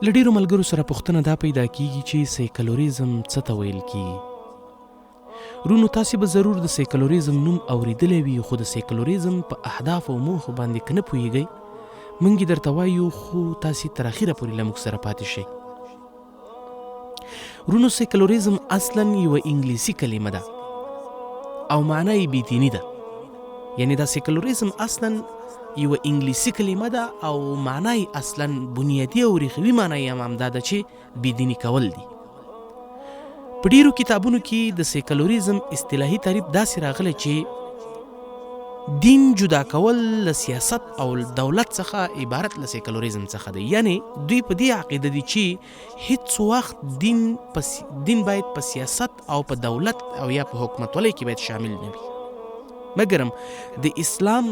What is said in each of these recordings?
له ډیرو ملګرو سره پوښتنه دا پیدا کیږي چې سیکولریزم څه ته ویل کیږي؟ ورونو تاسې به ضرور د سیکولریزم نوم اوریدلی وي، خو د سیکولریزم په اهدافو او موخو باندې که نه پوهیږئ، موږ یې درته وایو، خو تاسې تر اخیره پورې له موږ سره پاتې شئ. ورونو سیکولریزم اصلا یوه انګلیسي کلمه ده او معنا یې بې دیني ده. یعنی دا سیکولریزم اصلا یوه انګلیسي کلمه ده او معنا یې اصلا بنیادي او ریښوي معنا یې هم همدا ده چې بې دیني کول دي. په ډیرو کتابونو کې د سیکولریزم اصطلاحي تعریف داسې راغلی چې دین جدا کول له سیاست او دولت څخه عبارت له سیکولریزم څخه دی. یعنی دوی په دې عقیده دي چې هیڅ وخت دین باید په سیاست او په دولت او یا په حکومتولۍ کې باید شامل نه وي. مګرم د اسلام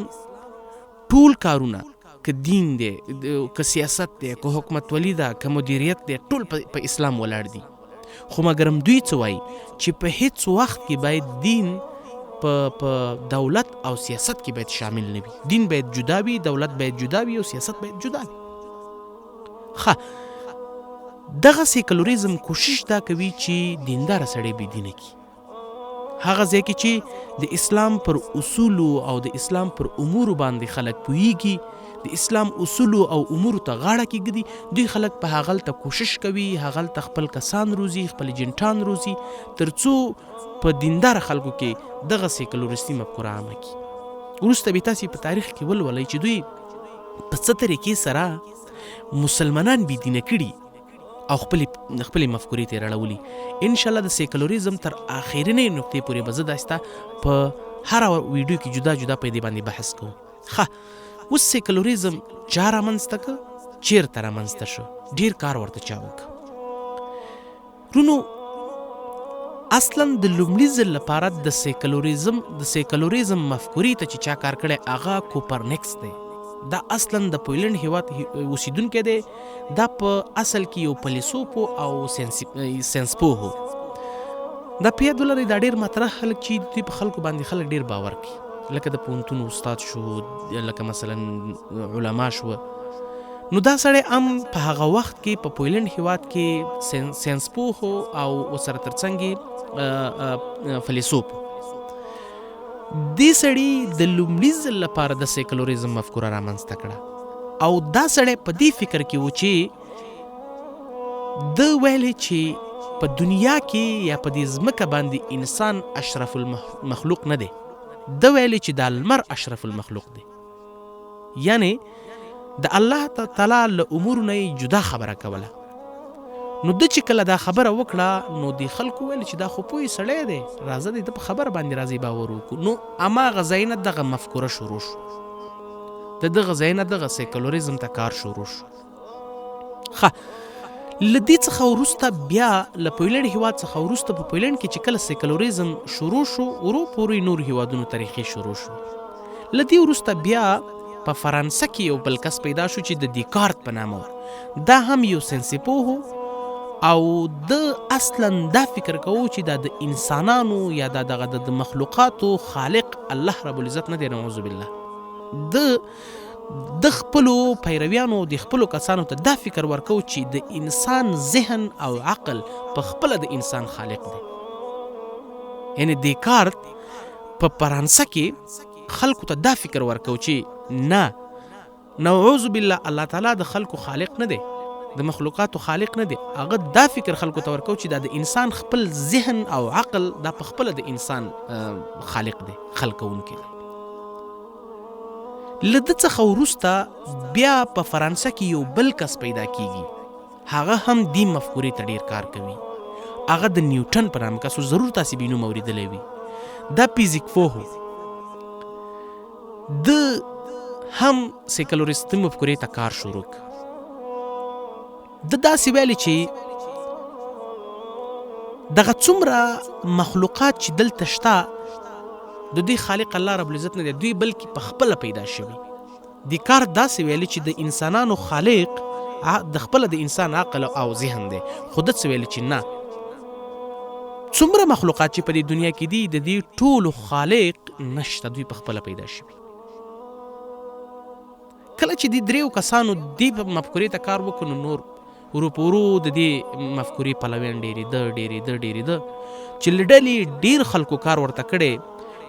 ټول کارونه، که دین دی، که سیاست دی، که حکومتولي ده، که مدیریت دی، ټول په اسلام ولاړ دي. خو مګرم دوی څه وایي چې په هیڅ وخت کې باید دین په دولت او سیاست کې باید شامل نه وي. دین باید جدا وي، دولت باید جدا وي او سیاست باید جدا وي. ښه، دغه سیکولریزم کوشش دا کوي چې دیندار سړی بې دینه کړي. هغه ځای کې چې د اسلام پر اصولو او د اسلام پر امورو باندې خلک پوهیږي، د اسلام اصولو او امورو ته غاړه کېږدي، دوی خلک په هغلته کوشش کوي، هغلته خپل کسان روزي، خپل ایجنټان روزي، ترڅو په دینداره خلکو کې دغه سیکولریستي مفکوره عامه کړي. وروسته به تاسې په تاریخ کې ولولئ چې دوی په څه طریقې سره مسلمانان بې دینه کړي او خپلې خپلې مفکورې ته یې راړولي. ان شاء الله د سیکولریزم تر آخرینۍ نقطې پورې به زه داسې ته په هره ویډیو کې جدا جدا په دې باندې بحث کوم. ښه، اوس سیکولریزم چا رامنځته که، چیرته رامنځته شو، ډیر کار ورته چا وکړ؟ ورونو اصلا د لومړي ځل لپاره د سیکولریزم مفکورې ته چې چا کار کړی هغه کوپرنیکس دی. دا اصلا د پولنډ هیواد اوسیدونکی دی. دا په اصل کې یو فیلسوف او ساینسپوه و. دا په یاد ولرئ، دا ډیر مطرح خلک چې دوی په خلکو باندې خلک ډیر باور کوي، لکه د پوهنتون استاد شو، لکه مثلا علما شو. نو دا سړی هم په هغه وخت کې په پولنډ هیواد کې ساینسپوه او ورسره ترڅنګ فیلسوف. دې سړي د لومړي ځل لپاره د سیکولریزم مفکوره رامنځته کړه او دا سړی په دې فکر کې و چې ده ویلې چې په دنیا کې یا په دې ځمکه باندې انسان اشرف المخلوق نه دی. ده ویلې چې دا لمر اشرف المخلوق دی، یعنی د الله تعالی له امورو نه یې جدا خبره کوله. نو ده چې کله دا خبره وکړه نو دې خلکو ویل چې دا خو پوه سړی دی، راځه دی ده په خبره باندې راځئ باور وکړو. نو هماغه ځای نه دغه مفکوره شروع شو، د دغه ځای نه دغه سیکولریزم ته کار شروع شو. ښه، له دې څخه وروسته بیا له پولنډ هیواد څخه وروسته په پولنډ کې چې کله سیکولریزم شروع شو، ورو پورې نور هیوادونو تاریخي شروع شو. له دې وروسته بیا په فرانسه کې یو بل کس پیدا شو چې د دیکارت په نامه و. دا هم یو ساینسپوه او ده اصلا دا فکر کوو چې دا د انسانانو یا دا دغه د مخلوقاتو خالق الله رب العزت نه دی، نعوذ بالله. ده د خپلو پیرویانو د خپلو کسانو ته دا فکر ورکو چې د انسان ذهن او عقل په خپله د انسان خالق دی. یعنی دیکارت په فرانسه کې خلکو ته دا فکر ورکو چې نه، نعوذ بالله، الله تعالی د خلکو خالق نه دی، د مخلوقاتو خالق نه دی. هغه دا فکر خلکو ته ورکو چې دا د انسان خپل ذهن او عقل دا په خپله د انسان خالق دی، خلق کوونکی دی. له ده څخه وروسته بیا په فرانسه کې یو بل کس پیدا کیږي، هغه هم دې مفکورې ته ډیر کار کوي. هغه د نیوټن په نامه کس و، ضرور تاسې به یې نوم اورېدلی وي. دا فزیک پوه و، ده هم سیکولریستي مفکورې ته کار شروع کړ. ده داسې ویل چې دغه څومره مخلوقات چې دلته شته د دوی خالق الله رب العزت نه دی، دوی بلکې په خپله پیدا شوي. دې کار داسې ویل چې د انسانانو خالق د خپله د انسان عقل او ذهن دی، خو ده څه ویل چې نه، څومره مخلوقات چې په دې دنیا کې دي د دې ټولو خالق نشته، دوی په خپله پیدا شوي. کله چې دې دریو کسانو دې مفکورې ته کار وکړ، نو نور ورو په ورو د دې مفکورې پلویان ډېرېده ډېرېده ډېرېده چې له ډلې ډېر خلکو کار ورته کړی.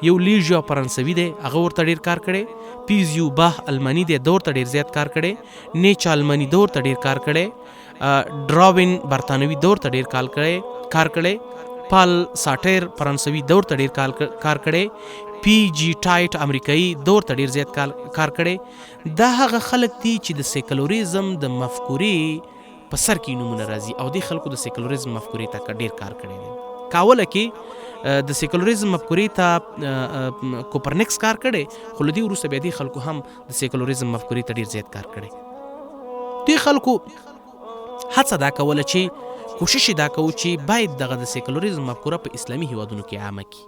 یو لیژیو فرانسوي دی، هغه ورته ډېر کار کړی. پیزیو باه الماني دی، ده ورته ډېر زیات کار کړی. نیچه الماني، ده ورته ډېر کار کړی. ډراوین برتانوي، ده ورته ډېر کار کړی کار کړی. پال ساټیر فرانسوي، ده ورته ډېر کار کړی. پی جی ټایټ امریکایي، ده ورته ډېر زیات کار کړی. دا هغه خلک دي چې د سیکولریزم د مفکورې په سر کې نومونه راځي او دې خلکو د سیکولریزم مفکورې ته ډیر کار کړی دی. کاوله کې د سیکولریزم مفکورې ته کوپرنیکس کار کړی، خو له دې وروسته بیا دې خلکو هم د سیکولریزم مفکورې ته ډیر زیات کار کړی. دې خلکو هڅه دا کوله چې کوشش دا کوو چې باید دغه د سیکولریزم مفکوره په اسلامي هیوادونو کې عامه کړي.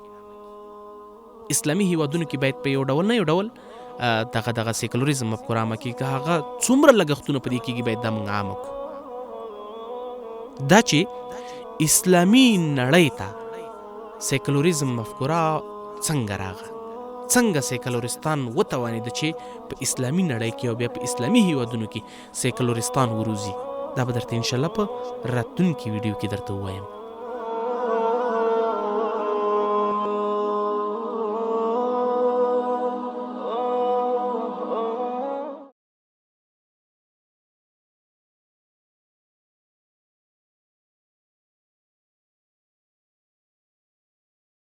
اسلامي هیوادونو کې باید په یو ډول نه یو ډول دغه دغه سیکولریزم مفکوره عامه کړي، که هغه څومره لګښتونه په دې کېږي باید دا موږ عامه کړو. دا چې اسلامي نړۍ ته سیکولریزم مفکوره څنګه راغه، څنګه سیکولریستان وتوانېده چې په اسلامي نړۍ کې او بیا په اسلامي هیوادونو کې سیکولریستان وروزي، دا به درته انشاءالله په راتلونکي ویډیو کې درته ووایم.